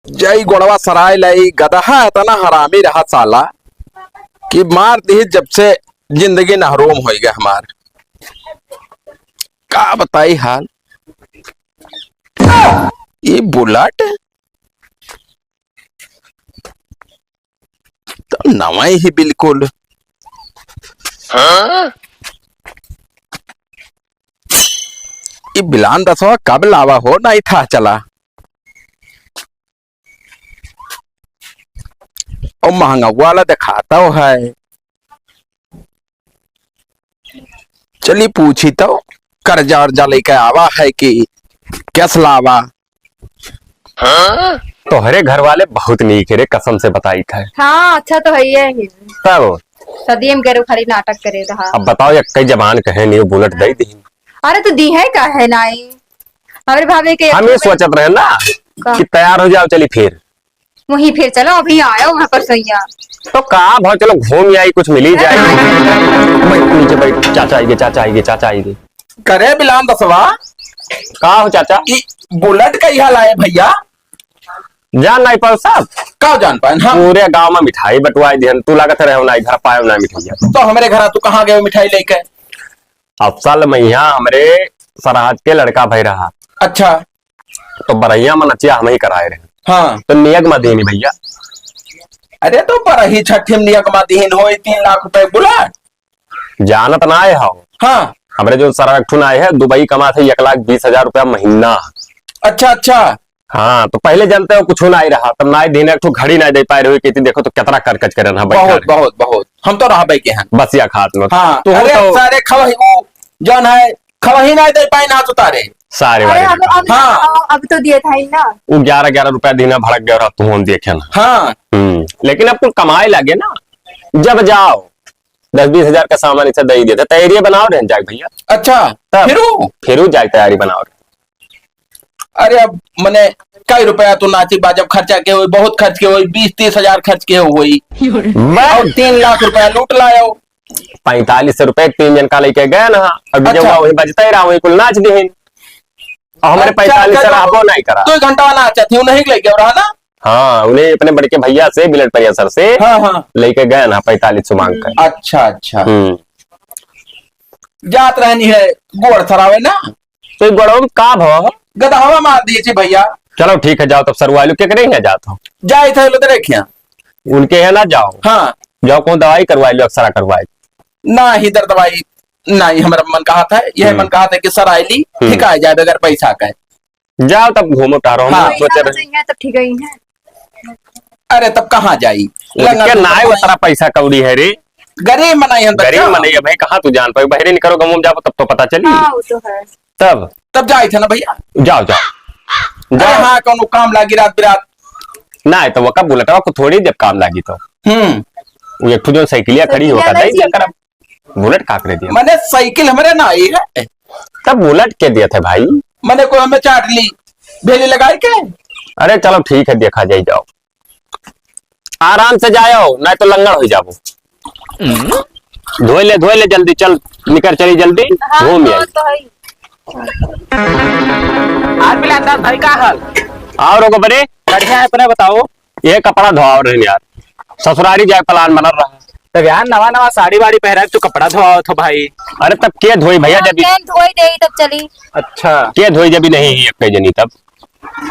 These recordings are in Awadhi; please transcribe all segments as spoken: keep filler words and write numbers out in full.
जई गोड़वा सराय लाई, गदहा इतना हरामी रहा साला कि मार दिही, जब से जिंदगी नहरोम होइ गया हमार। का बताई हाल। ई बुलेट तो नवा ही बिल्कुल। हाँ? ई बिलान दसवा कब लावा हो, नाहीं था चला। और महंगा वाला दिखाता है। चली पूछी तो, कर्जा अर्जा लेके आवा है कि कैस लावा? तोहरे घर वाले बहुत नीक है रे, कसम से बताई था। हाँ, अच्छा तो है ही है। तब? सदियम के रू खाली नाटक करे रहा। अब बताओ, एक कई जबान कहे नहीं, बुलेट दे दी। अरे तो दी है का है नाई? हमरे भाभी के हम ये सोचत रहे ना का? कि तैयार हो जाओ, चली फिर। वहीं फिर चलो, अभी आयो वहाँ पर सैया। तो का भाव, चलो घूम आई, कुछ मिली जाए। बैठ नीचे बैठ, चाचा आइगे, चाचा आइगे, चाचा आइगे। करे बिलान दसवा। का हो चाचा? ई बुलेट का यह लाए भैया? जान नाई पाओ साहब। का जान पाए? हाँ। पूरे गांव में मिठाई बंटवाई दिहन, तू लागत रहे हो नाई घर पाए हो ना मिठाइया। तो हमरे घर तू कहाँ गए हो मिठाई लेके? असल में यहाँ हमरे सरहज के लड़का भाई रहा। अच्छा। तो बरहिया में नचिया हम ही कराए रहे। हाँ। तो नियग मा देनी भैया। अरे तो बरही छठी में नियग मा दीन होई तीन लाख रुपए बुलेट। जानत ना आए हो। हाँ। हमरे जो सरवा एक ठुन आए है, दुबई कमात है एक लाख बीस हजार रुपया महीना। अच्छा, अच्छा। हाँ, तो पहले जानते हो कुछ ना ही रहा, तब ना ही दिन एक ठो घड़ी ना दे पाए रहे, कहती देखो तो कितना करकच करे ना बैठा बहुत, रहे। बहुत, बहुत। हम तो रहबे के हैं। बसिया खात में। हाँ, तो अरे तो सारे खवही वो जौन है, खवही ना दे पाए ना उतारे। सारे अरे वाले अब, अब, हाँ। अब, अब तो दिए था ही ना। वो ग्यारह ग्यारह रुपया दीना भड़क गया रहा, तू हम देखे ना। हाँ। हम्म, लेकिन अब कुल कमाए लगे ना, जब जाओ दस बीस हजार का सामान इसे दे देते, तैयारी बनाओ रहे जाके भैया। अच्छा, तब फिर वो? फिर वो जाके तैयारी बनाओ रहे। अरे अब मने कई रुपया तो नाची बाजब खर्चा के होई, बहुत खर्च के होई, बीस तीस हजार खर्च के होई। बस। और तीन लाख रुपया लूट लायो। पैंतालीस सौ रुपया तीन जन का लेके गए ना, और अच्छा। डीजे वही बजता ही रहा, वही कुल नाच दिहिन। और हमारे अच्छा, पैंतालीस सौ अच्छा, रहबो नहीं करा। दो घंटा नाचा थी, नहीं लेके रहा ना? हाँ, उन्हें अपने बड़के भैया से, बिलट परिया सर से हाँ, हाँ। लेके गए ना, पैंतालीस सौ मांग कर। अच्छा, अच्छा। हम्म। जात रहनी है, गोड़ सरावे ना? तो ये गोड़वा में का भवा हो? गदहवा मार दिए जी भैया। चलो ठीक है, जाओ तब सरवाई लो, केकरे यहाँ जात हो? जाए थे लो तो रखिया। उनके यहाँ ना जाओ। हाँ। जाओ कौन दवाई करवाई लो, एक्सरा करवाई। ना ही दर दवाई, ना ही हमारा मन कहा था, यह हम्म। मन कहा था कि सराय ली, हम्म। ठिकाए जाए बगैर पैसा का है। जाओ तब घूमो टहरो, हम हाँ। सोचे पैसा रहे। बचाइए तब ठीक ही है। अरे तब कहाँ जाई? उनके लंगड़ नाय दुआर उतरा पैसा कौड़ी है रे। गरीब मनाई हम गरीब बच्चा। मनाई है भाई, कहाँ तू जान पाई? बहरे निकलो, गाँव में जाबो तब तो पता चली। हाँ, वो तो है। तब? तब जाई थे ना भैया। जाओ, जाओ। अरे जाओ। हाँ, कौनो काम लागी रात बिरात। ना, तो वो का बुलेटवा को थोड़ी देर काम लागी तो। हम्म। वो एक ठो जो साइकिलिया खड़ी होता, साइकिलिया दे नहीं दिया कर। बुलेट का करे दिया? मने साइकिल हमरे ना आई है। तब बुलेट के दिया था भाई? मने कोई हमें चाट ली, भेली लगाई के? अरे चलो ठीक है, देखा जाई, जाओ। आराम से जाओ, नहीं तो लंगड़ हो जाबो। धोए ले, धोए ले जल्दी, चल, निकर चली जल्दी, हाँ, घूम हाँ, आई। तो है ही। आज मिला अंदाज भाई का हाल? और रोको बड़े। बढ़िया है, अपने बताओ। ये कपड़ा धोआव रहे यार, ससुरारी जाए प्लान बनल रहा। तब यार नवा नवा साड़ी वाड़ी पहरा के तू कपड़ा धोआव थो भाई। अरे तब के धोई भैया हाँ, जब के धोई दे तब चली। अच्छा। के धोई जब नहीं ही एक जनी तब।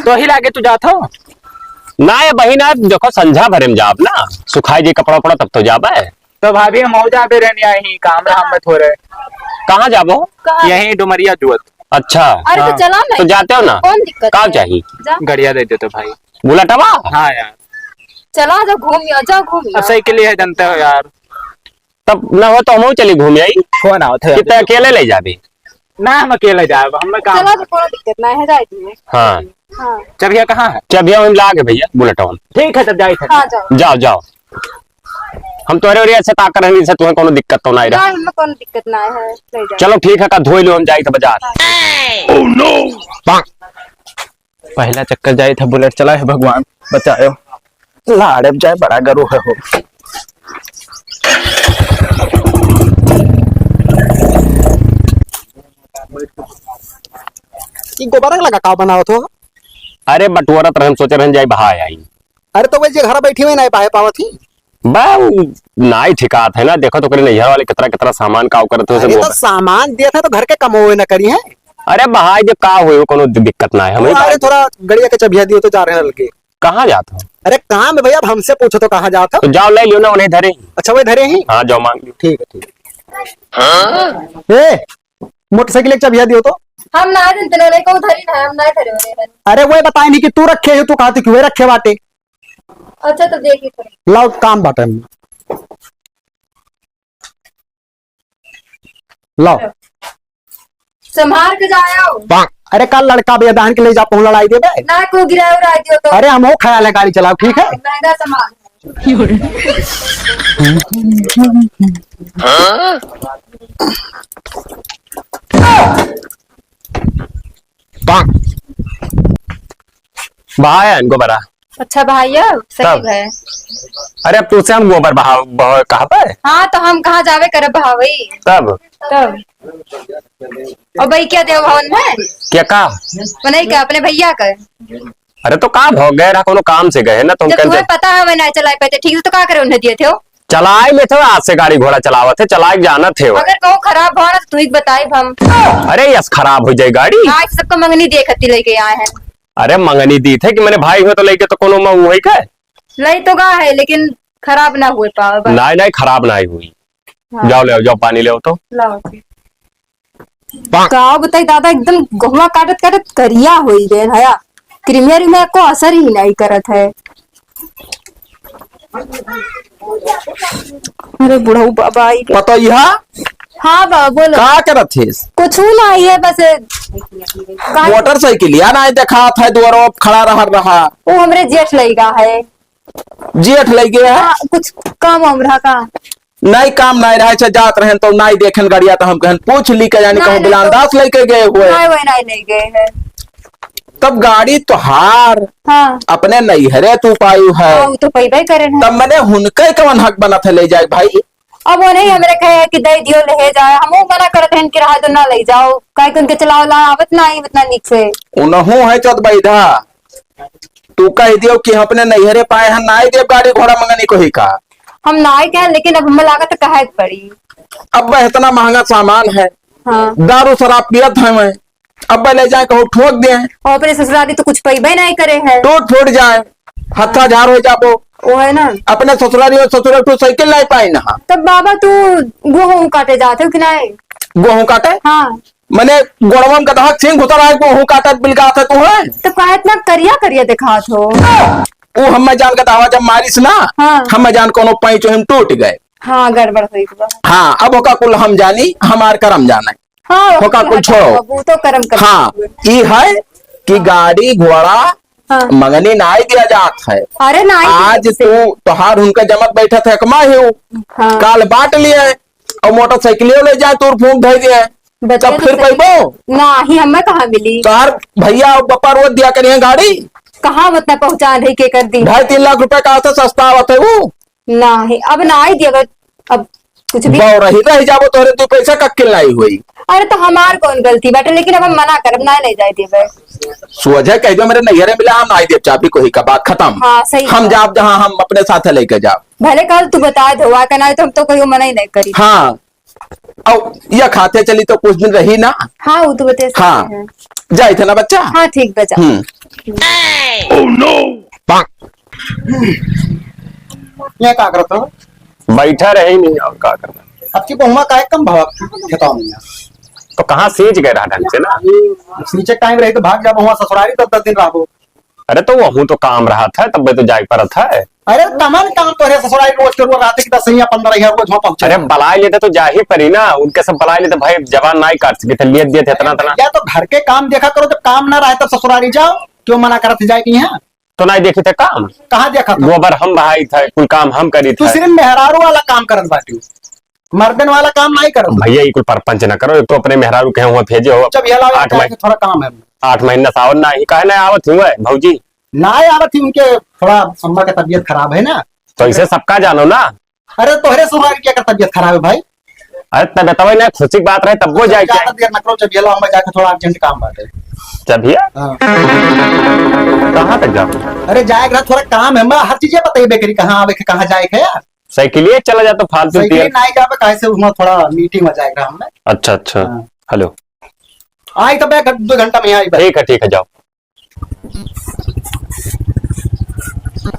तो ही लागे तू जात हो? ना ये बहिन, आज देखो संझा भरे में जाब ना, सुखाई जे कपड़ा उपड़ा तब तो जाबे। तो भाभी हम हो जाबे रहनिया ही, काम रहा हम थोड़े। कहाँ जाबो? कहाँ? यहीं डुमरिया जुअत। अच्छा। अरे तो हाँ। चला ना। तो जाते हो ना? कौन दिक्कत का है? चाहिए? जा। गड़िया दे दे तो भाई। बुलेटवा? हाँ यार। चला जा घूम आ, जा घूम अब आ। सही के लिए है, जानते हो यार। तब ना हो तो हम चली घूम आई। फोन आओ थे। कितने अकेले ले जाबे? ना, हम अकेले जाब, हम काम चलो, तो कोनो दिक्कत ना है, जाए दिए। हाँ। हाँ। चबिया कहाँ है? चबिया वहीं लाग है भैया, बुलेटवा में। ठीक है, तब जाए थे। हाँ, जाओ। जाओ, जाओ। हम तोहरे ओरिया से ताक रहनी से तुम्हें कोनो दिक्कत तो नहीं रहा। जाओ, हमें कोनो दिक्कत ना है, ले जाओ। चलो ठीक है, का धोई लो, हम जाई थे बाजार। हाँ। पहला चक्कर जाए था, बुलेट चला है, भगवान बचायो। लाड़े जाए, बड़ा गरु है हो। ई गोबर लगा का बनावत हो? अरे बटोरत रहन, सोचे रहन जाई बहाय आई। अरे तो वही जे घर बैठी हुई नाहीं बहाय पावत ही। बा, उ नाहीं ठिकात है ना, देखो तो ओकरे नैहर वाले कितना, कितना सामान का करत हो, अरे तो गोबर। सामान देत है तो घर के कमोए न करी है। अरे बहाय जे का होई, कोनो दि-, दिक्कत ना है, हम ही अरे बहाय। थोड़ा गड़िया के चबिया दियो तो जा रहे हैं लड़के। कहाँ जात हो? अरे काम है भैया, अब हमसे पूछो तो कहाँ जात हो? तो जाओ ले लियो ना, उन्हें धरे ही। अच्छा, वही धरे ही? हाँ, जाओ मांग लियो। ठीक है, ठीक है। ए, मोटरसाइकिल एक चबिया दियो तो। हम ना दिन तने को धरी ना, हम ना धरे होने। अरे वो बताए नहीं कि तू रखे हो, तू कहा तू क्यों रखे बाटे? अच्छा तो देखी थोड़ी। लाओ काम बाटे। लाओ। संभाल के जाओ। अरे कल लड़का बे दाहन के ले जा पहुँ लड़ाई देबे। ना को गिराओ राय दियो तो। अरे हम हो ख्याल है गाड़ी चलाओ, ठीक है? महंगा सामान। बहाया इनको बड़ा। अच्छा बहाया, सही तब। है। अरे अब तुझसे हम गोबर बहाव, बहाव कहाँ पर? हाँ तो हम कहाँ जावे करे बहावई? तब। तब। और भाई क्या देव भवन में? क्या का? वो नहीं का, अपने भैया का। अरे तो का भाव गए रहा, कोनो काम से गए ना, तो हम जब कहते तुम्हें पता है वह नहीं चला पाते ठीक से, तो का करे उन्हें दिए थे हो? चलाए लेत हो, आज से गाड़ी घोड़ा चलावत है, चलाए जानत है वो। अगर कहूँ खराब भवा ना तो तू ही बताई हम। अरे यस, खराब हो जाए गाड़ी। आज सबका मंगनी देखती लेके आए हैं। अरे मंगनी दी थे कि मैंने भाई हो तो लेके तो कोनो मऊ है का? लई तो गा है लेकिन खराब ना हुए पावे बस। नहीं, नहीं, खराब नहीं हुई। हाँ। जाओ ले आओ, जाओ पानी ले आओ तो। लाओ। का बताई दादा, एकदम गोहवा काटत काटत करिया होई गए हया। क्रीमिया रिमिया को असर ही नहीं करत है। अरे बुढ़ऊ बाबा आई गए। पतोहिया? हाँ बाबा बोलो। का करत हिस? कुछ ना, ये बस का मोटरसाइकिलिया ना देखात है, दुआरो खड़ा रह रहा। वो हमरे जेठ लइका है। जेठ लइके है? हाँ, कुछ काम वाम रहा का? नहीं, काम नहीं रहा, अच्छा जात रहन तो नहीं देखन गड़िया, तो हम कहन पूछ ली का, यानी नहीं, कहूँ नहीं, बिलान तो दास लेके गए हुए। नहीं, वही नहीं, नहीं गए हैं। तब गाड़ी तोहार हाँ। अपने नैहरे तू पायु है। हाँ, वो तो पैबे करे हैं। तब मने हुनके कवन हक बनत है ले जाए भाई? अब वो नहीं हमरे कहे कि दे दियो, ले जाए, हम वो मना करत हैं कि रहा दो, ना ले जाओ, काहे कि उनके चलावला आवत ना ही उतना नीक से। उनहू है चौथ बैठा। तू कह दियो कि हम अपने नैहरे पाए हैं, नाई देब गाड़ी घोड़ा मंगनी को ही का। हम नाई कहे, लेकिन अब हमें लागत कहे के पड़ी। अब इतना महंगा सामान है, हाँ। दारू शराब पियत है मैं, अब ले जाए कहूँ ठोक दे। और अपने ससुराली तो कुछ पैबे नहीं करे है। टूट फूट जाए, हत्था झार हो जाबो। वो है ना। अपने ससुराली और ससुराल तो साइकिल नहीं पाई ना। तब बाबा तू गेहूं काटे जाते हो कि नहीं? गेहूं काटे? हाँ। मने गोड़वा में गदहा के सींग घुसा रहा है, गेहूं काटत बिलगात है तू है? तो काहे इतना करिया करिया दिखात हो? वो हम जान गदहा जब मारिस ना, हाँ। हम जान कोनो पैंच हम टूट गए। हाँ, गड़बड़ होई गवा। हाँ, अब ओका कुल हम जानी, हमार करम जाने। हाँ, ओका कुल छोड़ो। वो तो करम कर। हाँ, ई है कि गाड़ी घोड़ा हाँ। मंगनी नाई दिया जात है। अरे नाई आज दिया तू तोहार उनका जमत बैठत है, कमा ही हो। हाँ। काल बांट लिए और मोटरसाइकिल ले जाए, तोर फूंक धर दिए। बच्चे तब तो फिर सही। पैबो? नाही, हमें कहाँ मिली? तोहार भैया और बप्पा रोज दिया करिए गाड़ी। कहाँ उतना पहुँचा रही के कर दी? ढाई तीन लाख रुपए का आता सस्ता आवत है वो। नाही, अब नाही दिया, अब कुछ भी। बौरही रह जाबो, तोहरे दू पैसा का किलाई हुई। अरे तो हमार कौन गलती बाटे, लेकिन अब हम मना करब, ना ले जाए देबे। सोझे कह दो, मेरे नैहरे मिला, हम नाही देब चाबी कोही का, बात खत्म। हाँ, सही हम बात। जाब जहाँ हम अपने साथ लेके जाब। भले कल तू बता दो, आ के ना तो हम तो कहियो मना ही नहीं करी। हाँ, और यह खाते चली तो कुछ दिन रही ना। हाँ, वो तो बते सकते हाँ। हैं। जाए थे ना बच्चा? हाँ, ठीक बचा। हम्म। Oh no! ये का करत हो? बैठा रहे ही नहीं और का करना। अब की बहुआ काहे कम भाव खेताव में? तो कहाँ सींच गए रहा ढंग से ना? सींचे टाइम रही तो भाग जा बहुआ ससुरारी, दस दस दिन रहबो। अरे तो वहू तो काम रहा था, तब तो जाए पड़ा था। अरे तमन काम तो है ससुरारी, रोज के रोज रहते कि दस या पन्द्रह या रोज वहाँ पहुँचे। अरे बलाए लेते तो जा ही पड़ी ना, उनके सब बलाए लेते भाई, जवान ना ही काट सके थे, लिए दिए थे इतना इतना। या तो घर के काम देखा करो, जब काम ना रहे तब ससुरारी जाओ, क्यों मना करत जाए कि यहाँ? तो नहीं देखी थे काम? कहाँ देखा था? गोबर हम बहाई थे, कुल काम हम करी तू थे। सिर्फ मेहरारू वाला काम करत बाटी, मर्दन वाला काम नहीं करत। भैया, ये कुल परपंच ना करो, एक तो अपने मेहरारू के हुआ भेजे हो। जब ये लाओ, आठ महीने, थोड़ा काम है। आठ महीना सावन ना ही, काहे ना आवत हुआ है, भौजी? ना आवत ही, उनके थोड़ा अम्मा का तबीयत खराब है ना। तो इसे सबका जानो ना। अरे तोहरे ससुरारी के का तबीयत खराब है भाई? अरे, तब बतावे ना, खुशी की बात रहे, तब वो जाए ज्यादा क्या? देर ना करो, जब ये लो, हम जाके थोड़ा urgent काम बाटे। जब ये? हाँ। कहाँ तक जाओ? अरे, जाए रहा, थोड़ा काम है, मैं हर चीजें बताइए बेकरी, कहाँ आवे के, कहाँ जाए के यार। साइकिलिए चला जाता, फालतू साइकिल तेल। ना ही जावे, काहे से वहाँ थोड़ा meeting में जाए रहा हमने। अच्छा, अच्छा। हाँ। Hello। आई तब एक घं-, दो घंटा में आई बस। ठीक है, ठीक है, जाओ।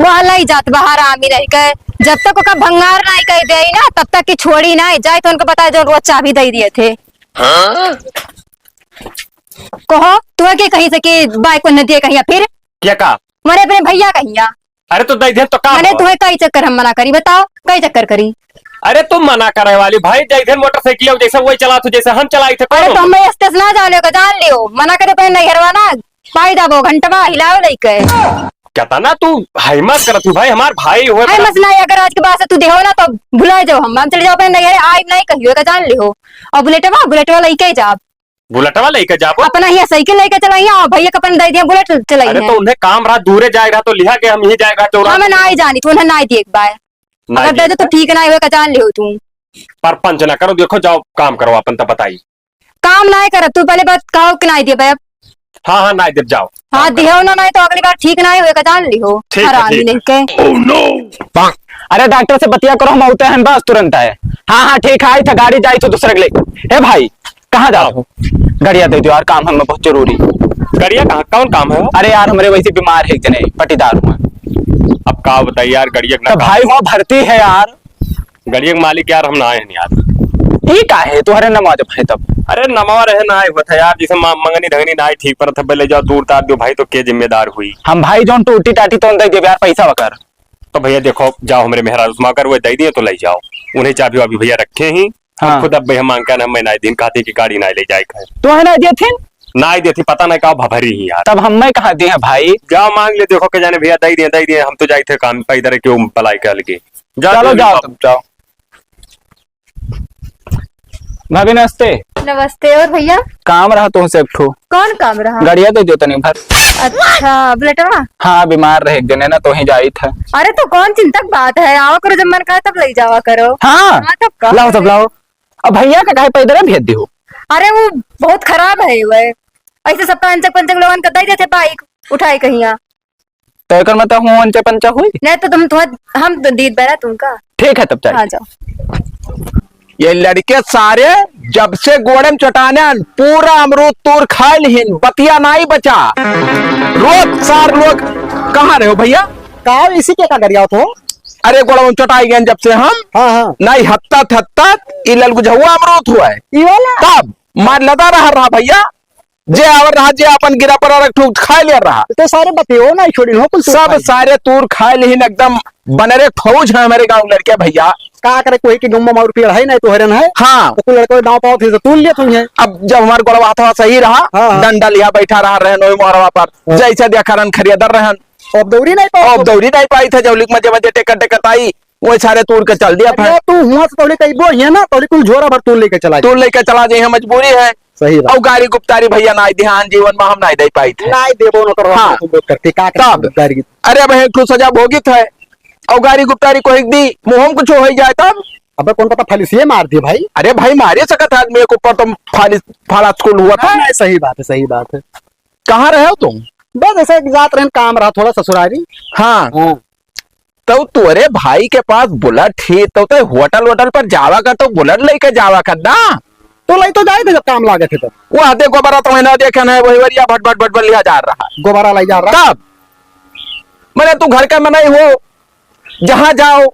वो लई जात बाहर आमी रह के, जब तक ओका भंगार नाई कह दे ना, तब तक कि छोड़ी नाई जाए, तो उनको बता जो रोज चाबी दे दिए थे। हाँ? कहो, तू के कहीं से कि बाइक को न दिए कहीं फिर? क्या का? हमारे अपने भैया कहिया। अरे तो दे दे तो का मने हुआ? तुम्हें कई चक्कर हम मना करी, बताओ, कई चक्कर करी? अरे तू मना करे वाली भाई, दे दे मोटरसाइकिल, जैसे वही चला तू, जैसे हम चलाई थे, अरे कौन तो हुआ? हम ऐसे ना जाने का जान लियो, मना करे पहले नहीं हरवा ना। पाई दबो, घंटवा हिलाओ लइके। केतना तू हिम्मत करत हू भाई, हमार भाई होए अरे बड़ा। मस नहीं, अगर आज के बाद से तू देहो ना तो भुला जाओ, हम, हम चले जाओ अपने नैहरे, आइब नहीं कहियो का जान लिहो। और बुलेटवा, बुलेटवा लइके जाब। बुलेटवा लइके जाबो? अपना ही साइकिल लइके चलाइए और भैया के अपन दे दिया बुलेट चलाइए। अरे तो उन्हें काम रहा, दूरे जाए रहा तो लिहा के हम यही जाए रहा चौराहा। हम ना ही जानी, तू उन्हें ना ही देख बाय। ना अगर दे दे तो ठीक ना होए का जान लिहो तू। पर पंच ना करो, देखो जाओ काम करो अपन तब बताई। काम नाय करब, तू पहले बात कहो कि नाय देबे अब। हाँ, हाँ, नाय देब, जाओ। हाँ, दिहो ना, नाय तो अगली बार ठीक नाय होए का जान लिहो। ठीक है, हरामी ठीक है। नहीं के। Oh no! अरे डॉक्टर से बतिया करो, हम आते हैं बस तुरंत आए। हाँ, हाँ, ठीक है, आई था गाड़ी जाई तो दूसरे के ले। ए भाई, कहाँ जा रहे हो? गड़िया दे दो यार, काम हमें बहुत जरूरी। गड़िया कहाँ, कौन काम है? अरे यार, हमरे वैसे बीमार है एक जने, पटीदार हुआ। अब का बताइए यार, गड़िया के ना तो काम। भाई वहाँ भर्ती है यार। गड़िया के मालिक यार, हम ना आए हैं यार। ई का है? तोहरे नमवा जब है तब। अरे नमवा रहे ना आए हुआ था यार, जैसे मा-, मंगनी ढंगनी ना आई ठीक पर था, ले जाओ दूर तार दो भाई, तो के जिम्मेदार हुई? हम भाई जौन टूटी टाटी तो दे देब यार, पैसा वकर। तो भैया देखो, जाओ हमरे मेहरारू से मांग कर वो दे दिए तो ले जाओ। उन्हें चाबी वाबी भैया रखे ही। हाँ। खुद अब भैया मांग कर हम ना दिन कहते कि गाड़ी ना ले जाए खाए। तो है ना देथिन? ना ही देती, पता नहीं का भभरी ही यार। तब हम मैं कहाँ दे हैं भाई? जाओ मांग ले, देखो के जाने भैया दे दिए, दे दिए, हम तो जाए थे काम पे, इधर क्यों बलाई के अलगे। जाओ चलो जल्दी जाओ, बाबू। तब जाओ। भाभी नमस्ते। नमस्ते। और भैया? काम रहा तुमसे एक ठो। कौन काम रहा? गड़िया दे दो तनी भर। अच्छा, बुलेटवा? हाँ, बीमार रहे एक जने ना, तो वहीं जाई था। अरे तो कौन चिंता की बात है, आवा करो जब मन कहा तब ले जावा करो। हाँ? हाँ, तब का? लाओ तब लाओ। अब भैया का काहे पैदल भेज दिहो? अरे वो बहुत खराब है वो, ऐसे सब पंचक पंचक लोगन का दे देते बाइक उठाए कहिया। तो एकर मतलब हूँ अंचे पंचा हुई? नहीं तो तुम, तुम, हम तो दीद बना तुमका। ठीक है, तब चल। हाँ, जाओ। ये लड़के सारे जब से गोड़े में चटाने आन, पूरा अमरूद तूर खा लिहिन, बतिया नाई बचा। रोज सार लोग, कहाँ रहे हो भैया? का इसी के का गरिया हो? अरे गोड़वा में चटाई गए जब से हम। हाँ, हाँ। नाई हत्ता थत्ता, ई ललगुझहुआ अमरूद हुआ है। ई वाला? तब मार लदा रहा, रहा भैया। जे आवर रहा, जे अपन गिरा पड़ा रख ठूक खाए ले रहा। तो सारे बतियो ना छोड़ी हो, कुल तूर सब खाए। सारे तूर खाए लेहिन, एकदम बनरे फौज है हमारे गाँव लड़के भैया। का करे, कोई के गाँव में और पेड़ है नहीं, तो हरन है। हाँ। तो कुल लड़के दाँव पावत है, तो तूर लेत हुई है। अब जब हमार गोड़वा हाथवा सही रहा, हाँ, हाँ। डंडा लिहा बैठा रहा रहन ओई मोरवा पर, हाँ। जैसे देखा रहन खरियादर रहन। अब दौरी नहीं पाओ। अब दौरी नहीं पाई थे, जौलिक में जब जे टेकत टेकत आई, वो सारे तूर के चल दिया अरे था। तू हुआ से तोहरे कई बो हिया ना, तोहरे कुल झोरा भर तूर लेके चला तूर लेके चला जाए, मजबूरी है। सही बात। और गाड़ी गुप्तारी भैया ना दिहान जीवन में हम ना दे पाई थे। ना देबो न करो, हाँ। तुम लोग करके का तब। गाड़ी। अरे अब एक ठो सजा भोगित है, और गाड़ी गुप्तारी को एक दी, मुँह में कुछ हो ही जाए तब। अबे कौन पता फालिसिए मार दिए भाई। अरे भाई मारे सकत है आदमी के ऊपर तो फालिस, फाला स्कूल हुआ था। हाँ, नहीं, सही बात है, सही बात है। कहाँ रहे हो तुम? बस ऐसे एक जात रहन, काम रहा थोड़ा ससुरारी। हाँ। हाँ। तो तोरे भाई के पास बुलेट ही, तो ते होटल वोटल पर जावा कर, तो बुलेट लेके जावा कर ना। तो लई तो जाए थे जब काम लागे थे तब। वो आते गोबरा तो ना देखे ना, वही वरिया भट भट भट भट लिया जा रहा। गोबरा लाई जा रहा। तब मैंने तू घर का मनाई हो, जहाँ जाओ,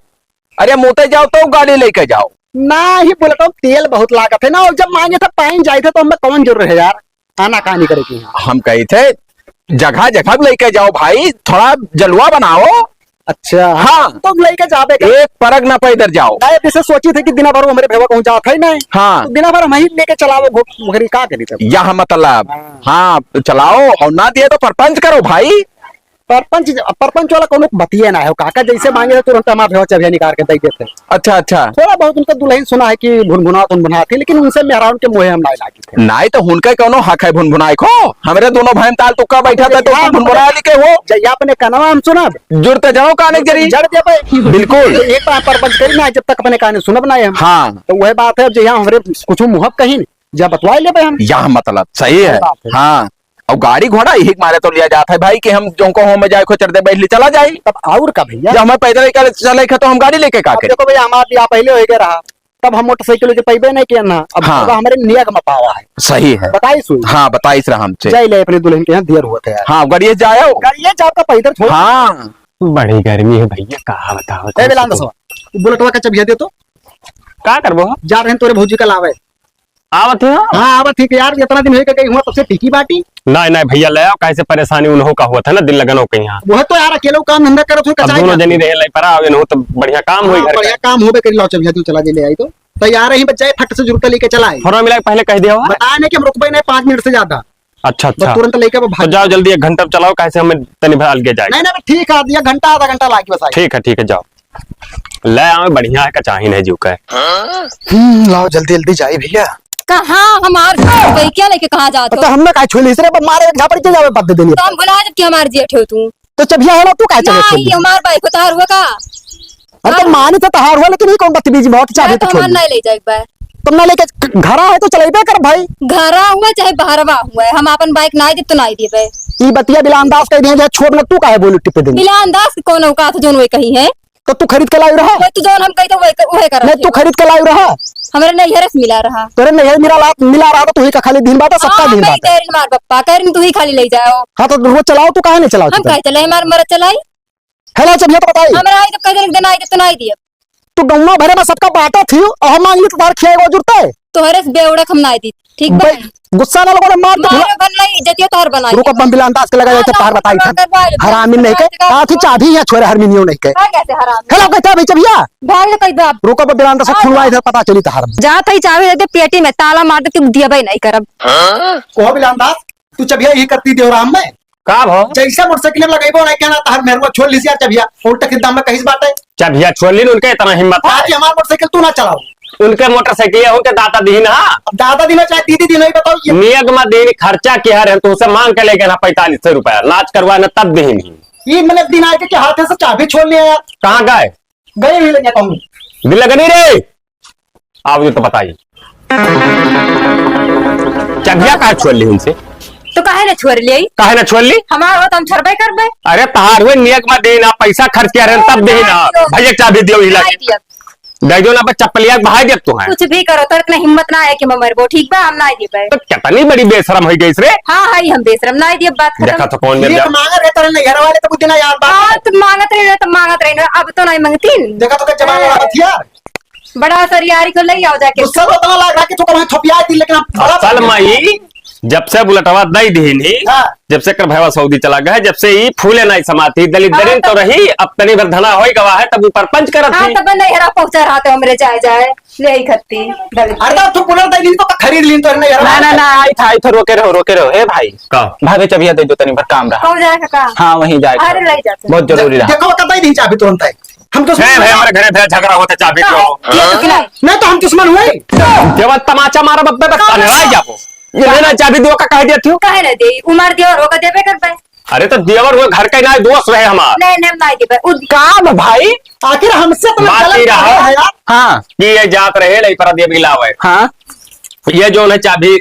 अरे मोते जाओ तो गाड़ी लेके जाओ। ना ही बोले तो तेल बहुत लागत है ना, और जब मांगे थे पाइन जाए थे तो हमें कौन जरूर है यार, आना कहानी करे की। हम कही थे जगह जगह लेके जाओ भाई, थोड़ा जलवा बनाओ। अच्छा, हाँ। तो लेके जाबे के। एक परग ना पैदल जाओ। नहीं, पीछे सोची थे कि दिना भर वो हमारे भेवा कहूँ जात है नहीं। हाँ। तो दिना भर हम ही लेके चलाओ घो-, घोरी का करी तब? यह मतलब। हाँ। हाँ, तो चलाओ और ना दिए तो परपंच करो भाई। परपंच, परपंच वाला कौनो बतिये ना है, काका जैसे मांगे तो तुरंत हमार भेवा चबिया निकाल के दे देते हैं। अच्छा, अच्छा। थोड़ा बहुत उनका दुल्हन सुना है कि भुनभुना, भुनभुना थी, लेकिन उनसे मेहरान के मोहे हम ना लागी थे। नाई तो उनका कौनो हक है भुनभुनाए को? हमरे दोनों बहन ताल तुक्का बैठा था तो हाँ, भुनभुना ली के हो? जय अपने कनवा हम सुनब। जुड़ते जाओ काने जरी। जड़ दे भाई। बिल्कुल। एक बार परपंच करी ना, जब तक अपने काने सुनब ना हम। हाँ। तो वह बात है, जय हमरे कुछ मुहब कहीं जब बतवाई लेबे हम। यह मतलब सही है। सही बात है। हाँ। और गाड़ी घोड़ा यही मारे तो लिया जाता है भाई कि हम जो को हो में जाए को चढ़ दे बैठ ले चला जाए। तब और का भैया? जब हमें पैदल ही चले थे तो हम गाड़ी लेके का अब करें? देखो भैया, हमारा ब्याह पहले हो गया रहा, तब हम मोटरसाइकिल के पैबे नहीं किया ना। अब हाँ। अब हमारे नियत में पावा है। सही है। बताइस हुई। हाँ, बताइस रहा हमसे। जाई ले अपने दुल्हन के यहाँ देर हुआ था यार। हाँ, गाड़िए जाओ। गाड़िए जाओ का पैदल छोड़। हाँ। बड़ी गर्मी है भैया, कहा बताओ ए, तुमसे। बिलान दसवा, बुलेटवा का चबिया दे तो। का करबो? जा रहे हैं तोरे भौजी का लावे। आवत है? हाँ, आवत है कि यार, इतना दिन होइगा गई हुआ, तब से टिकी बाटी। नहीं, नहीं भैया, ले आओ, कैसे परेशानी उन्हों का हुआ था ना, दिल लगन हो कहीं यहाँ। वो तो यार, अकेले काम धंधा करत हो, अब कचाई दोनों जात जनी हो। रहे लाई पर आओ, इन्हों तो बढ़िया काम हाँ, होई घर बढ़िया का। काम होबे करी, लाओ, चबिया तू चला दे, ले आई तो। तैयार है, बच्चा, फट से जूता लेके चला आई। फोन मिला के पहले कह दिया हुआ। बताया नहीं कि हम रुकबे नहीं पाँच मिनट से ज्यादा। अच्छा, बस अच्छा। तुरंत लेके वो तो भाग जाओ जल्दी, एक घंटा में चलाओ, कैसे हमें तनी भर अलगे जाए। नहीं, नहीं, ठीक है, एक घंटा, आधा घंटा लागी बस आई। ठीक है, ठीक है, जाओ। ले आवे, बढ़िया है, कचाही नहीं जीव का। हम्म, लाओ जल्दी, जल्दी जाई भैया। कहाँ हमार गई, क्या लेके कहाँ जात हो? तो हमने काहे छुई ली रे, मारे एक झापड़ के जावे पद देनी। तो हम भुला जब कि हमार जेठ हो तू। तो चबिया है ना, तू काहे चले नहीं, छुई ली? हमार बाइक उतार हुआ का? अरे तो हाँ। मानी तो तहार हुआ, लेकिन ये कौन बदतमीजी बहुत चाबी अरे तो तो छोड़ हमार दी। नहीं ले जाए एक बार। तुम ना लेके घ-, घरा है तो चलेबे कर भाई। घरा हुआ चाहे बहरवा हुआ, हम अपन बाइक नहीं दे तो नहीं देबे। ई बतिया बिलान दास कह दिया, छोड़ ना, तू काहे बोली टिपे देनी? बिलान दास के कौन औकात जोन वे कही है? तो तू खरीद के लाई रहा? वो तू जौन हम कही तो वही, वही करत नहीं, तू है। खरीद के लाई रहा? हमरे नैहरे से मिला रहा। तोरे नैहरे मिला रहा, मिला रहा तो तू ही का खाली दिन बात है, सबका हाँ, दिन कही बात है। तेरे मार पप्पा, कह रही तू ही खाली ले जाओ। हाँ, तो रोज चलाओ, तू काहे नहीं चलाओ हम तू? काहे चलाई, हमार मरद चलाई? हेलो, चबिया तो बताई। हमरा आई तो कह देने के दिन आई तो नहीं दिए। तू गौवा भरे में सबका बांटा थी, और हम मांग ली तो तार खियाए वो जुड़ता है। तोहरे से बेवड़क हम नहीं दी। ठीक बा? बे-, गुस्सा ना लगो रे, मार दे। मारो भन नहीं, इज्जतियो तोहर बनाई। रुको, बम बिलान दास के लगा हाँ, जाए, तो तार बताई था। हरामी नहीं के, कहा थी चाबी है, छोरे हरमिनियो नहीं के। हाँ, कैसे हरामी? हेलो, कहता है भाई, चबिया। भाग ले कह दो आप। रुको, बम बिलान दास हाँ, खुलवा हाँ। इधर पता चली तहार। जा तई चाबी दे दे पेटी में, ताला मार दे, तू दिया भाई नहीं करब। हाँ? कहो बिलान दास, तू चबिया यही करती देवराम में। का भो? जैसे मोटरसाइकिल में लगइबो ना, क्या ना, तहार मेहरुआ छोड़ लीजिए चबिया, उल्टा के दाम में कहीं से बात है। चबिया छोड़ ली, उनके इतना हिम्मत है। आज ये हमार मोटरसाइकिल तू ना चलाओ। उनके मोटरसाइकिल है, उनके दादा दीन हा। अब दादा दीन हो चाहे दीदी दीन हो, ये बताओ ये। नियत में दीन खर्चा किया रहे, तो उसे मांग के लेके ना पैंतालीस सौ रुपया, नाच करवा ना तब दीन ही। ये मतलब दिन आके क्या हाथ से चाबी छोड़ लिया यार। कहाँ गए? गए भी लगे कहूँ। दिल लगे नहीं रे। आओ, ये तो बताइए। चबिया काहे छोड़ ली उनसे? तो काहे ना छोड़ ली? काहे ना छोड़ ली? हमार हो तो हम छोड़बे करबे। अरे, तहार हुए नियत में देना, पैसा खर्च किया रहे, तब देना। भाई, एक चाबी दियो, हिला के। दिया। दे दो ना, बस चप्पलिया के बहाई दिया तू है। कुछ भी करो, तोर इतना हिम्मत ना है कि मैं मरबो, ठीक बा, हम ना देबे। तो कितनी बड़ी बेशरम हो गई रे। हाँ, हाँ, हम बेशरम ना दिए, बात खत्म। देखा तो कौन ये मिल तो मांग रहे, तोरे नैहर वाले तो बुद्धि ना यार, बात। हाँ, तो मांगत रहे, तो मांगत रहे, अब तो नहीं मांगती। देखा तो क्या जमाना रहा हथियार। बड़ा सरियारी को ले आओ जाके। गुस्सा तो उतना लग रहा कि तू कहीं थपिया दी, लेकिन हम बड़ा असल में ई जब से बुलेटवा दई दीनी, हाँ। जब से कर भैया सऊदी चला गया, जब से ई फूले नहीं समाती, दलित हाँ, दरिन तो तब रही, अब तनी भर धना होई गवा है, तब ऊपर पंच करत हाँ, थी। तब नैहरा पहुंचा रहा तो हमरे जाए जाए, ले ही खत्ती, दलित। अरे तो तू पुनर दई दी तो खरीद ली तो नैहरा। ना, ना, ना, आई था, आई था, रोके रहो, रोके रहो, ए भाई। का? भाभी चबिया दे दो, तनी भर काम रहा। कौन जाएगा का? हाँ, वहीं जाएगा। अरे, ले जाते। बहुत जरूरी रहा। देखो, कब दई दी चाबी तुरंत है। हम तो ए भाई, हमारे घरे भेड़ झगड़ा होता, चाबी दो। ये तो खिलाए। नहीं तो हम दुश्मन हुए। देवा तमाचा मारा बब्बे, बस कहाँ? अनराई जाबो। ये लेना चाबी दो का कह दिया थियो। काहे ना दे? उमर देवर होगा, देबे करबे। अरे तो देवर हुए घर के ना दोस्त रहे हमार। नहीं, नहीं, नहीं देबे। उद- काम भाई। आखिर हमसे तो बात गलत ही रहा। है यार। हाँ। कि ये जात रहे, लई पर देवी लावे। हाँ। ये जो है चाबी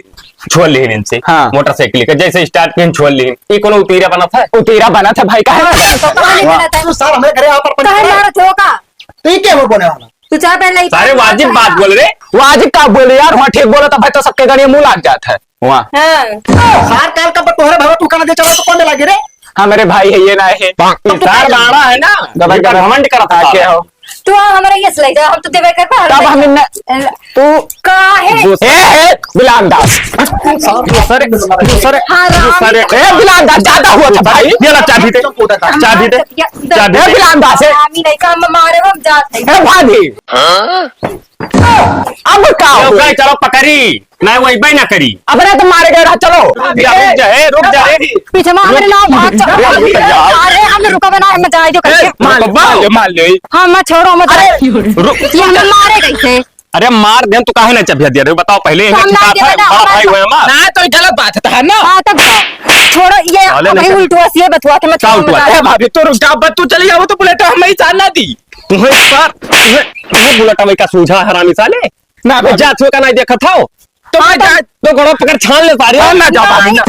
छोड़ ली इनसे, हाँ। मोटरसाइकिल के, जैसे स्टार्ट पिन छोड़ ली, ये कोनो उतीरा बनत है? उतीरा बनत है भाई, काहे ना बनत है? तो कहाँ नहीं वाह। बनत है? तू सार हमरे घरे आ पर काहे मारत हो का? तो ये क्या हो बोले वाला? तू चाह पहन लाई, सारे वाजिब बात बोल रे। वाजिब का बोल रे यार, वहाँ ठीक बोला था भाई, तो सबके गाड़ी मुँह लाग जात है वहाँ। हाँ। सार काल का तोहरे भवा तू कहना दे चला तो कौन लागे रे? हाँ, मेरे भाई है, ये ना है। ये सार बाड़ा है ना, गबर ये गबर। घमंड करत है क्या हो? तू आ, हमरा ये से ले जा, हम तो देबे करबा, हम तब हम इन्ने, ए, तू काहे? दूसरे, ए, ए, बिलान दास। दूसरे, दूसरे, हरामी। दूसरे, ए, बिलान दास, ज्यादा हुआ था भाई। ये ला चाबी दे, चाबी दे, हमारे चाबी दे। ए, बिलान दास, ए। हरामी नहीं का, हम मारे, हम जात है। ए, भाभी। अब का ये हो? उठाई, चलो पकड़ी। नहीं, वही बे ना करी। अपने तो मारे गए रहा, चलो। रुक जा, रुक जा, ए, रुक जा, ए। पीछे में हमरे नाव भाग चल। रुक जा। अरे, हम रुका बना, हम जाए जो ए, करके। मार, रुकबा। मार ले, मार ले। हाँ, मैं छोड़ो, मत। अरे, रुक। ये हमें मारे कैसे? अरे, मार देन तो काहे ना चबिया दिया रे? बताओ पहले, तो इनका हम ना शिकायत दिया है, ना, बड़ा हमारे भाई हुए हमार। ना, तो गलत बात है, तो है ना? हाँ, तब छोड़ो, ये साले ने अबे क्या उल्टुआ सी है, बथुआ के मत का छोड़ो, उल्टुआ? मत। ए, भाभी, तू रुक जा, अब तू चली जाओ, तो बुलेट हम ही साथ ना दी। तुम्हें सार, तुम्हें, तुम्हें बुलेट में का सूझा, हरामी साले। ना, ए, भाभी। जा, छुए का नहीं देखत हो। तो मैं जा- तो गोड़वा पकड़ छान ले सारी। ना, ना जा भाभी, ना।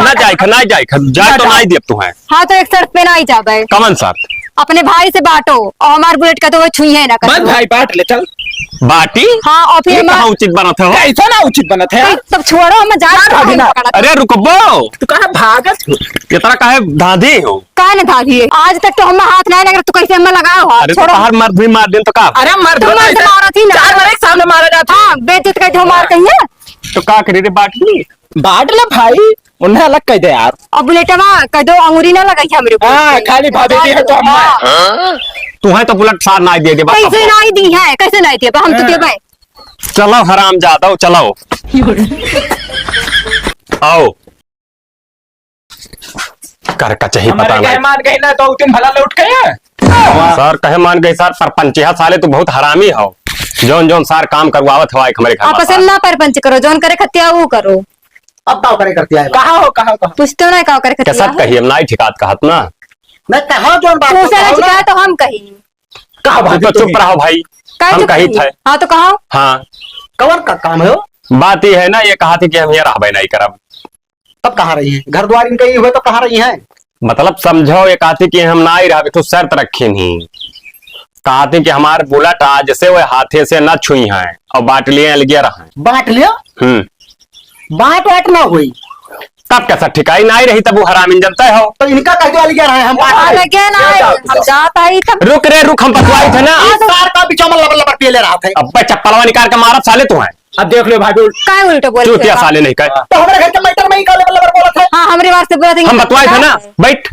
ना जाए खा, ना जाए खा, जाए तो ना जाए। नहीं देब तुम्हें। हाँ, तो एक शर्त पे नहीं जाबे। कवन शर्त? अपने भाई से बांटो और हमार बुलेट का तो वो छुई है ना बस कभी। भाई, बांट ले, चल। बाटी? हाँ, और फिर ये हमार कहाँ उचित बनत है हो? कैसा ना उचित बनत है? सब छोड़ो, हम जा ना भाभी, ना। पकड़ा। अरे रुकबो। तू कहाँ भागत हो? इतना काहे धांधे हो? का न धारी है? आज तक तो हम हाथ नहीं लगा, तू कैसे हम लगाओ हाथ? अरे तो छोड़ो। बाहर मर्द भी मार देन तो का? अरे मर्द तू होता मर्द ऐसे मारत ही ना। चार बार एक सामने मारा जाता है। हाँ, बेइज्जत कर दो, मार हाँ। कहिए। तो का करी रे, बाटली? बाटला भाई, उन्हें अलग कह दे यार। अब बुलेटवा कह दो, अंगूरी ना लगाई हमरे ऊपर। हाँ, खाली भाभी जी है तो हम हाँ। तू है तो बुलेट सार ना दे दे, बस कैसे अब। नहीं दी है, कैसे नहीं दे? हम तो हाँ। देबे। चलो हराम जादो, चलो। आओ। कर का चाही हमारे पता घर नहीं। मान गई ना, दो दिन भला लौट के आए। सर, कहे मान गई सर, सरपंच है साले, तू बहुत हरामी हो। जौन जौन सार काम करवावत हवा एक हमारे घर आपस में में। ना परपंच करो, जौन करे खतिया वो करो। अब का करे करती है? कहाँ हो, कहाँ हो, कहाँ? पूछते हो ना, का करे खतिया कैसा हो? कही, हम नाई ठिकात कहत ना। मैं कहा जौन बात तू को से कहो ना। ठिकात तो हम कही। कहा तू बात तो है? चुप रहो भाई। काहे हम चुप कही रही? थे। हाँ, तो कहो। हाँ। कवन का काम है वो? बात ये है ना, ये कहा थी कि हम ये रहबे नहीं करब। तब कहाँ रही हैं? घर द्वार इनका ही हुआ तो कहाँ रही हैं? मतलब समझो, ये कहती कि हम ना ही रहबे, तो शर्त रखी नहीं। कहती कि हमार बुलेट आज से वो हाथे से ना छुई हैं और बाटलियां अलगे रहे। बाटलियां? हम्म। बात वाट ना हुई। तब कैसा ठिकाई ना ही रही, तब वो हरामी जनता हो। तो इनका कह दो अलगे रहे, हम बात अलगे ना ये है, जाओ, हम जाओ। जाता ही तब। रुक रे, रुक, हम बतवाई थे ना। इस सार का बिचामा लबर लबर पिए ले रहा था। अब्बे चप्पलवा निकाल के मारब साले तू है। अब देख लो भाभी। काय उल्टे बोलत चूतिया है? साले नहीं कहे। तो हमरे घर के matter में ही का लबर लबर बोलत है? हाँ, हमरे वास्ते बोलत है। हम बतवाई थे ना, बैठ।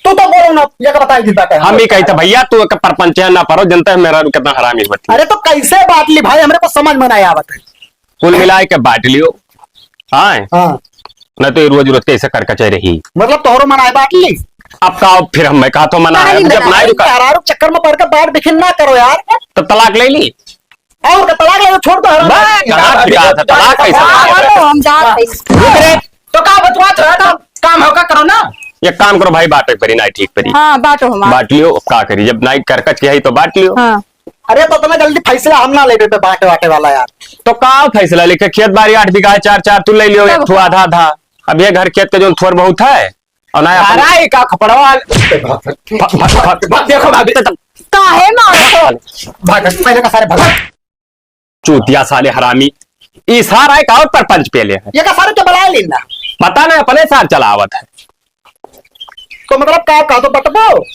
तू तो बोलो ना, ये का बताई दी बात है। हम ही कही थे, भैया, तू एक परपंच है, ना परो, जनता है, मेरा कितना हरामी होती। अरे तो कैसे बाटली भाई, हमरे को समझ में नहीं आवत है। कुल मिलाए के बाटलियो। हाँ। हाँ। न तो ये रोज रोज कैसे कर कचे रही। मतलब तोहरो मनाए बाटली? अब का, अब फिर हम, मैं कहा तो मना है, नहीं जब बनाए। नहीं रुका। यार, चक्कर में पड़ के बात बिखिन ना करो यार। तो तलाक ले ली? और का तलाक ले, छोड़ दो, हराम बस, आदमी। तलाक की बात है, तलाक कैसे? हाँ, हाँ, तो हम जात हैं। रुक रे। तो का बतवा थोड़ा तो काम होगा करो ना। एक काम करो भाई, बाटे परी, नाई ठीक परी। हाँ, बाटो हमार। बांट लियो, अब का करी, जब नाई करकच के है तो बांट लियो। हाँ। अरे तो इतना जल्दी फैसला हम ना लेबे पे बांटे वाटे वाला यार। तो का फैसला लेके, खेत बारी आठ बीघा है, चार चार तू ले लियो, तब एक ठो का? आधा आधा। अब ये घर खेत के जो थोर बहुत है, और ना अपन हराई का खपड़वा। फ-, फ-, फ-, फ-, देखो भाभी, तो काहे मारो? भाग, पहले का सारे भाग। चूतिया साले हरामी। ई सार आए का और परपंच पेले है। ये का सारे तो बुलाए लेना। पता ना अपने सार चलावत है। तो मतलब का, का तो बटबो?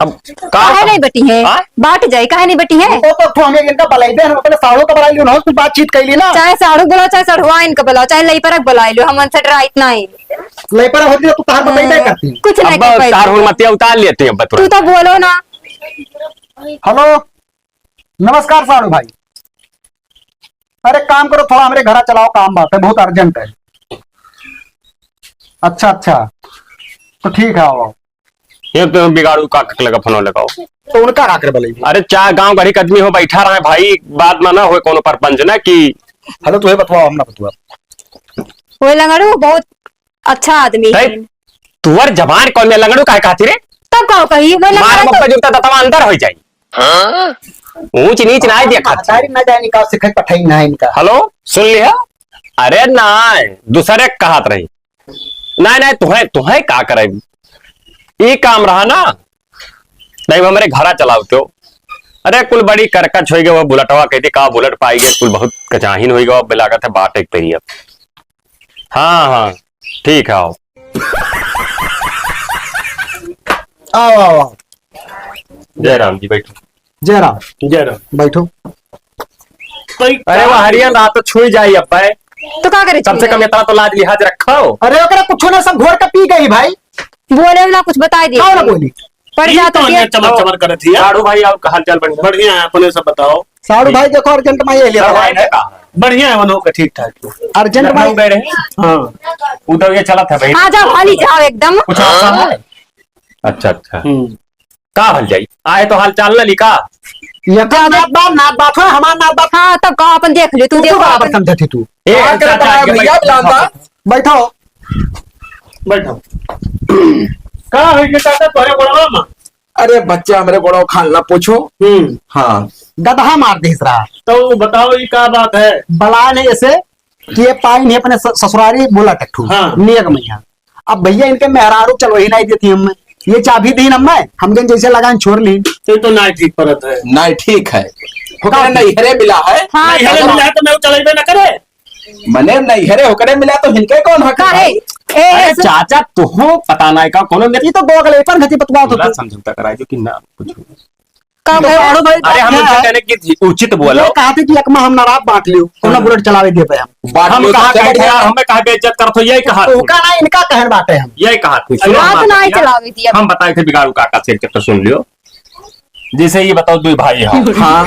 अब का काहे नहीं बटी है? हाँ? बांट जाए, काहे नहीं बटी है? वो तो, तो हमें इनका बुलाइबे, हम अपने सारों का बुला लियो ना, कुछ बातचीत कर ली ना। चाहे साड़ू बुलाओ, चाहे सड़ुआ इनका बुलाओ, चाहे लईपरक बुला लो, हम उनसे डराइत नहीं। लईपरक होती तो तू तार बताई नहीं करती। कुछ नहीं अब कर पाई। तार हुन मतिया उतार लेते हैं बतुआ। तू तो बोलो ना। हेलो। नमस्कार साड़ू भाई। अरे काम करो, थोड़ा हमरे घरा चलाओ, काम बात है, बहुत urgent है। अच्छा, अच्छा, तो ठीक है, आओ। ये तो बिगाड़ू का कक लगा फोन लगाओ। तो उनका का करे बोले? अरे चार गांव गढ़ी के आदमी हो, बैठा रहे भाई, बात माना हो कोनो परपंच ना कि हेलो, तुम्हें बतवाओ, हम ना बतवाओ। वो लंगड़ू बहुत अच्छा आदमी है। तुअर जबान कौन में लंगड़ू काहे कहती रे? तब का कही? वो लंगड़ा मार तो मौका जुड़ता दतवा अंदर हो जाई। हाँ? ऊंच नीच ना देखा। महतारी ना जाए निकाल सिखे पठाई ना इनका। हेलो, सुन लिया? अरे ना, दूसरे के कहत रही। ना, ना, तुहे, तुहे का करे? ई काम रहा ना, नहीं हमरे घरा चलाओ तो। अरे कुल बड़ी करकच होई गए, वो बुलेटवा कहती का बुलेट पाई गए, कुल बहुत कचाहिन होई गए, अब लागत है बाटे के परी अब। हाँ, हाँ, ठीक है, आओ। आओ, आओ, आओ। जय राम जी, बैठो। जय राम। जय राम। बैठो। अरे वाह, हरियन रात तो छुई जाई अब भाई। तो का करे कम से छुई कम जाई? इतना तो लाज लिहाज रखो। अरे ओकरा कुछ ना, सब घोर के पी गई भाई। बोले ना, कुछ बताई दे। कौन बोली? पड़ ई जाता कौन है। है चमर चमर करत हिया? साढ़ू भाई, और हाल चाल बढ़िया? बढ़िया है, अपने सब बताओ। साढ़ू भाई देखो, urgent में ये लिया सब हुआ है। है का? बढ़िया है, मनोहर का ठीक ठाक। अर्जेंट लखनऊ में गए रहे? हाँ। उधर ये चला था भाई। हाँ, जाओ, हाली जाओ एकदम। कुछ ऐसा है? अच्छा, अच्छा। हम्म। का हाल जाई? आए तो हाल चाल ना लिखा। ये तो नात बात, नात बात है, हमार नात बात। हाँ, तब कहा अपन देख ले, तू तू देख तो बराबर अपन। समझत ही तू। ए, का करे चाचा, बड़ा ये भैया बैठ, बुलांदा? बैठ। बैठो। बैठो। का है ये चाचा तोहरे गोड़वा में? अरे बच्चा, हमरे गोड़वा खाल ना पूछो। हम्म। हाँ। गदहा मार दिस रहा। तो बताओ, ये का बात है? बला ने ऐसे कि ये पाइन है अपने स-, ससुरारी बोला टट्ठू। हाँ। नियक मैया। अब भैया इनके मेहरारू चलो ही नहीं देती हमें। ये चाबी दीन हमें, हम जन जैसे लगान छोड़ ली। तो ये तो ना ठीक परत है। ना ठीक है। होकर का? नैहरे मिला है। हाँ, नैहरे तो मिला है तो मैं चलेबे ना करे। मने नैहरे होकरे मिला तो हिनके कौन हक का है? रे? ए, अरे ऐसे चाचा, तुहो पता नहीं का कोनो मेरी तो दो अगले पर घटी बतवा तो पूरा तू। समझौता कराई जो कि ना कुछ। का तो कहो? पाड़ो भाई, अरे, हम क्या उनसे है? कहने की थी, उचित बोलो। ये कहा थे कि एक माह हम नाराज बांट लियो, कोनो हाँ। बुलेट चलावे दे पे हम। बांट हम लियो, कहा सबसे कहे थे बढ़िया। यार, हमें कहा बेइज्जत करत हो, यही कहा तो थी। उनका ना, इनका कहन बाटे हम। यही कहा थी, सुनो बात हमारी ना बात। चलावे दिया। हम बताए थे बिगाड़ू काका से, एक चक्कर सुन लियो। जैसे ये बताओ, दो भाई हैं। हाँ।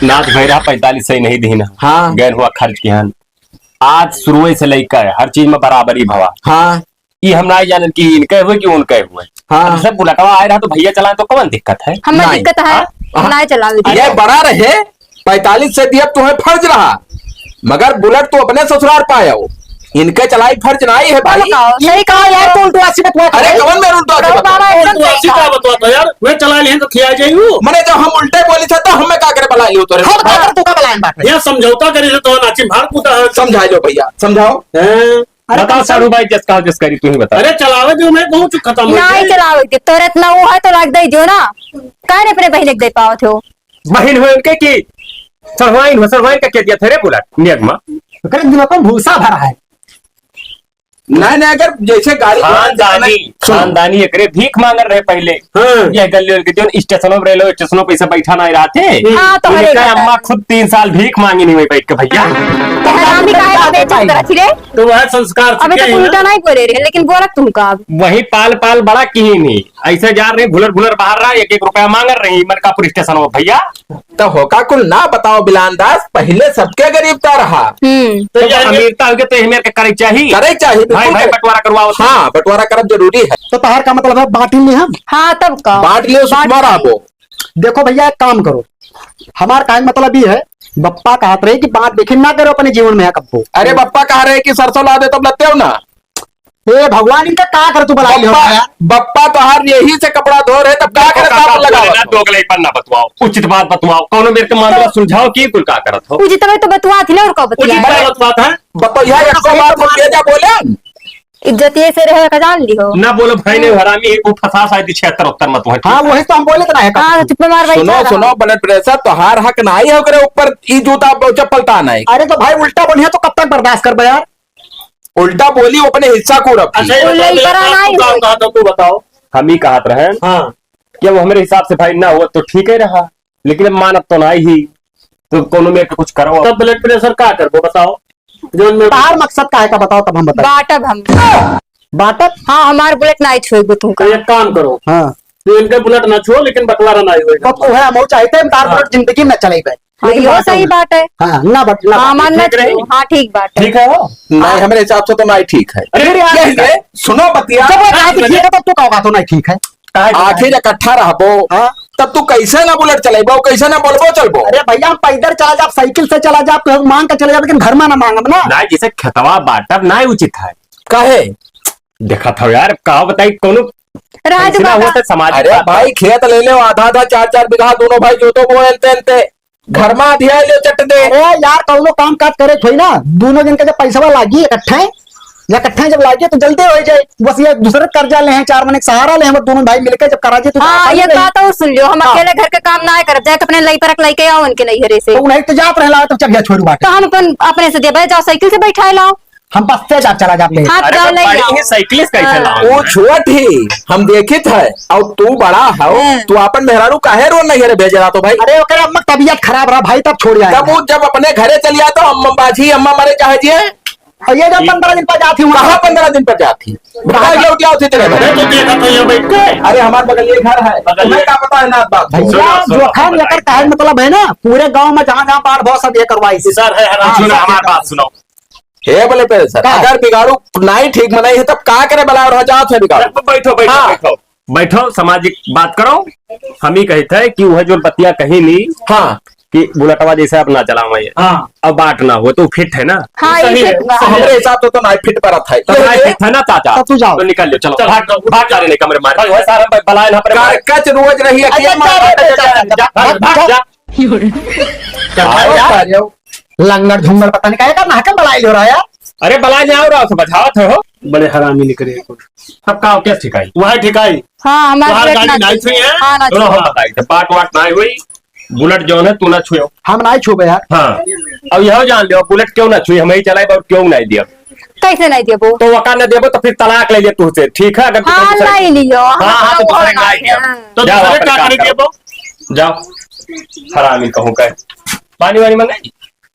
नाथ भैरा पैंतालीस सौ नहीं दीन है। हाँ। गैन हुआ खर्च किहन। आज शुरुए से लइका है, हर चीज में बराबरी भवा। हाँ। ई हम ना जानन कि इनके हुए कि उनके हुए। हाँ। अब जैसे बुलेटवा आए रहा तो भैया चलाए तो कौन दिक्कत है? हमें नहीं। दिक्कत है, हाँ? हम ना चलावे दिया। ये बड़ा रहे, पैंतालीस से दिया तुम्हें फर्ज रहा, मगर बुलेट तो अपने ससुराल पाए हो, इनके चलाई फर्ज नहीं है भाई। बताओ, सही कहा यार, तो उल्टो आसी बतवा अरे, कौन मेरे उल्टो आसी रहो बतवा? बाबा, एकदम उल्टो सही आसी कहा। का बतवा था यार? मैं चला लिहन तो खिया जाई हूँ। मने जब हम उल्टे बोली थे तो हमें का करे बला लियो तोरे? हम का करे तू का बलाएन बात है? यह समझौता करी थे तो नाचिन भार कूदा है। समझा लो भैया, समझाओ। हैं? अरे बताओ कम से साढ़ू भाई, जस कहा जस करी, तू ही बता। अरे चलावे दो, मैं कहूँ चुप खत्म हो नहीं जाए। चलावे दे, तोरे इतना वो है तो लाग दे जो ना। काहे ने अपने बहिन के दे पावत हो? बहिन हो उनके की सढ़वाइन हो, सढ़वाइन का क्या दिया था रे बुलेट नियगमा? ओकरे दिमाग में भूसा भरा है। नहीं, नहीं, अगर जैसे गाड़ी घोड़ा खानदानी, सुनो। खानदानी एकरे भीख मांगर रहे पहले। हाँ। यह गल्ली वाले के जो स्टेशनों में रेलवे स्टेशनों पे ऐसे बैठा ना रहा थे। हाँ, तो उन्हें हरे कहा, रहता। अम्मा खुद तीन साल भीख मांगी नहीं हुई बैठ के भैया। तो हरामी काहे का बेइज्जत करत ही रे? तो वह संस्कार अबे सीखे तो हैं उल्टा ना। नहीं बोले रहे, लेकिन बोलत तुमका अब। वही पाल पाल बड़ा की नहीं। ऐसे जा रहे भुलर भुलर बाहर रहा, एक एक रुपया मांगर रही मलकापुर स्टेशन में भैया। तो होका कुल ना बताओ बिलान दास, पहले सबके गरीबता रहा। हम्म। तो तो ये अमीरता होके तो हमें के करे चाही। करे चाही, बिल्कुल भाई, भाई, करे। बंटवारा करवाओ। हाँ, बंटवारा करब जरूरी है। तो तहार का मतलब है बांट ही नहीं हम? हाँ, तब का? बांट लियो, बांट सुखमा लियो। रहबो। देखो भैया, एक काम करो, हमार काहे मतलब ये है, बप्पा कहत रहे कि बांट देखिन ना करो अपने जीवन में है कब्बो। अरे बप्पा कह रहे कि सरसों ला दे तब लत्ते हो ना। ए भगवान, इनका का कर तू बला लियो बप्पा, यार? बप्पा तोहार यही से कपड़ा धो रहे, तब का करे का साबुन लगावत हो? दोगलई पर ना बतवाओ, उचित बात बतवाओ, कौनो मेरे के मामला तो सुलझाओ कि कुल का करत हो? उचित में तो बतवा थी ना, और का बतवा उचित है? बात, बात है। बतौया एक सौ बात हम के जा बोले। इज्जतिये से रहे का जान लिहो। ना बोलो भाई, नहीं हरामी है, वो फंसा शायद छिहत्तर उत्तर मत हुआ। हाँ, वही तो हम बोले तो ना है। हाँ, चुप मार भाई, सुनो, सारा। सुनो, blood pressure तोहार हक ना आई है, ओकरे ऊपर ई जूता चप्पल तान है। अरे तो भाई उल्टा बोलिए तो कब तक बर्दाश्त करबे यार? उल्टा बोली, वो अपने हिस्सा को रखी। अच्छा, ये वो बताओ, लई करा आप नहीं बताओ, होई। कहा तो तू बताओ। हम ही कहत रहे हाँ। कि अब हमरे हिसाब से भाई ना हो तो ठीक है रहा, लेकिन अब मानत तो ना ही, तो कोनो में कुछ करो। तब blood pressure का करबो बताओ, जो मैं तार मकसद का है का बताओ, तब हम बताएं। बाटब हम। बाटब? हाँ, हमार बुलेट ना छोड़बो तुमका। तो एक काम करो। हाँ। तो इनके बुलेट ना छो, लेकिन बंटवारा ना होएगा। तो तू है, हम चाहते हैं तार हाँ। बुलेट जिंदगी में चले गए। हाँ, लेकिन यो बात सही है। बात है। हाँ, ना बट-, ना हाँ, बात। मान ठीक रही। हाँ, ठीक बात है। ठीक है हो? नहीं, हाँ। हमारे हिसाब से तो ना ही ठीक है। अरे, अरे, यार, ये, ये, सुनो बतिया। जब वो कहा कि ठीक है, तब तो कहोगा तो नहीं ठीक है। काहे आखिर इकट्ठा रहबो, हाँ। तब तू कैसे ना बुलेट चलेबो, कैसे ना बोलबो चलबो? अरे भैया, हम पैदल चला जाब, साइकिल से चला जाब, केहू मांग के चले जाब, लेकिन घर में ना मांगब ना। ना, जैसे खेतवा बांटब ना उचित है। काहे? देखा था यार, का बताई, कोनो रहा ऐसे ना होता समाज अरे का। भाई, खेत ले ले, आधा आधा, चार चार बीघा, दोनों भाई जोतो बोए, एनते एनते। घर में अधिया ले चट दे। अरे यार, कौनो काम काज करे कोई ना, दोनों जन के जब पैसवा लागी इकट्ठे, इकट्ठे जब लागी तो जल्दी हो जाए। बस ये दूसरे कर्जा ले हैं, चार महीने का सहारा ले हैं, बस दोनों भाई मिलके जब करा जाए तो हाँ, आसानी ये रही। बात और सुन लियो, हम हाँ। अकेले घर के काम ना करब, जाके अपने लई परक लई के आओ उनके नैहरे से। तो उन्हें तो जात रहे ला, तो चढ़िया छोड़ू बाटे। तो हम अपन, अपने से देबे, जाओ साइकिल से बैठाए लाओ। हम बस से जा, चला जाते हैं। हाँ, अरे, जाओ, तो ले बड़ी आओ। ही साइकिल से कैसे हाँ। लाओ? वो छोट ही, हम देखित है, और तू बड़ा है, हाँ। तू अपन मेहरारू काहे रो नैहरे भेजे रहा तो भाई? अरे, ओकरे अम्मा तबीयत खराब रहा भाई, तब छोड़ आए तब हैं। वो जब अपने घरे चली आ तो अम्मा बाजी, अम्मा मरे चाहे जिए, और ये जो पंद्रह दिन पर जाती हूँ, कहाँ पंद्रह दिन पर जाती? कहाँ लौट आओ थे तेरे घर? मैं तो देखा था यहाँ बैठ के। अरे, हमारे बगल ये घर है, बगल तुम्हें ये। क्या पता है ना बात? भैया, सुनो, सुनो, जोखन बताइए। लेकर काहे मतलब है ना, पूरे गांव में जहाँ जहाँ बाढ़ बहुत सब ये करवाई थी। सर है हराम, सुनो, हमारी बात सुनो। हे बोले पहले सर, का? अगर बिगाड़ू नाई ठीक में नहीं है, तब का करे बलाए और जात है बिगाड़ू? बैठो, बैठो, हाँ। बैठो। बैठो, सामाजिक बात करो। हम ही कही थे कि वह जो बतिया कही नी हाँ। कि बुलेटवा जैसे अब ना चलावे ये। हाँ। अब बाट ना हो तो फिट है ना? हाँ, सही ये है। फिट बा। तो हमरे हिसाब से तो नाई फिट परत है। तो नाई फिट है ना चाचा? तो तू जाओ। तो निकल लो, चलो। चलो, भाग, जाओ। भाग जा रहे कमरे मार। भाग, भाई, सारा ब-, बलाए ना पर मार। कच रोज रही है, अच्छा, क्या मार-, जा, जा, जा, जा, जा, जा, भाग, भाग, भाग, जा। जा। क्या आओ, यार? आ जाओ। लंगड़ झुंगड़ पता नहीं काहे का नाहक बलाए ले रहा है यार। अरे बलाए ले आओ रहा, तो बजावत है हो। बड़े हरामी निकले कुल। तब का, क्या ठिकाई? वह ठिकाई। हाँ, हमारे वहाँ बुलेट गाड़ी ना नहीं छुई। छुई है? हाँ, ना सुनो, छुई। हम बताई थे, बाट वाट ना हुई। बुलेट जौन है, तू ना छुयो। हम ना छुबे यार। हाँ। अब यह जान लो, बुलेट क्यों ना छुई, हम ही चलाई, और क्यों नहीं दिया? कैसे नहीं देबो? तो वका न देबो, तो फिर तलाक ले ले तुझसे, ठीक है? अगर तू हाँ, दूसरे नहीं लियो। हाँ, हाँ, तो दूसरे का नहीं दिया। हाँ। तो जाओ दूसरे अपन का काम करे करो। देबो? जाओ। हरामी कहूँ का। पानी वानी मंगाई?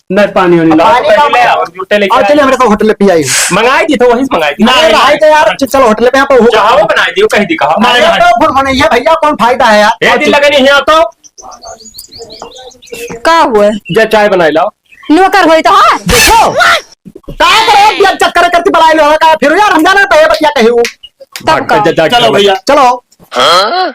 नहीं, पानी वानी अब ना। पानी पहले का ले आओ, जूते लेके और चलिए, आओ। हमरे को होटल पे पियाई। मंगाई दी तो वहीं से मंगाई दी। नहीं, अरे भाई, तो यार, चलो होटल पे यहाँ पे होगा। चाहो बनाई दियो, कह दी कहा। नहीं, अरे भाई। तो फुल होने ये भैया, कौन फायदा है यार? ये दिन लगे नहीं है तो। का हुआ? जा चाय बनाई लाओ। नौकर होई तो हाँ। देखो, काय करे, बियान चक्कर करती बलाई लो, का फिर यार हम जाना तो ये बतिया कही हूँ। तब का? जा, जा, चलो जा। भैया। चलो। हाँ?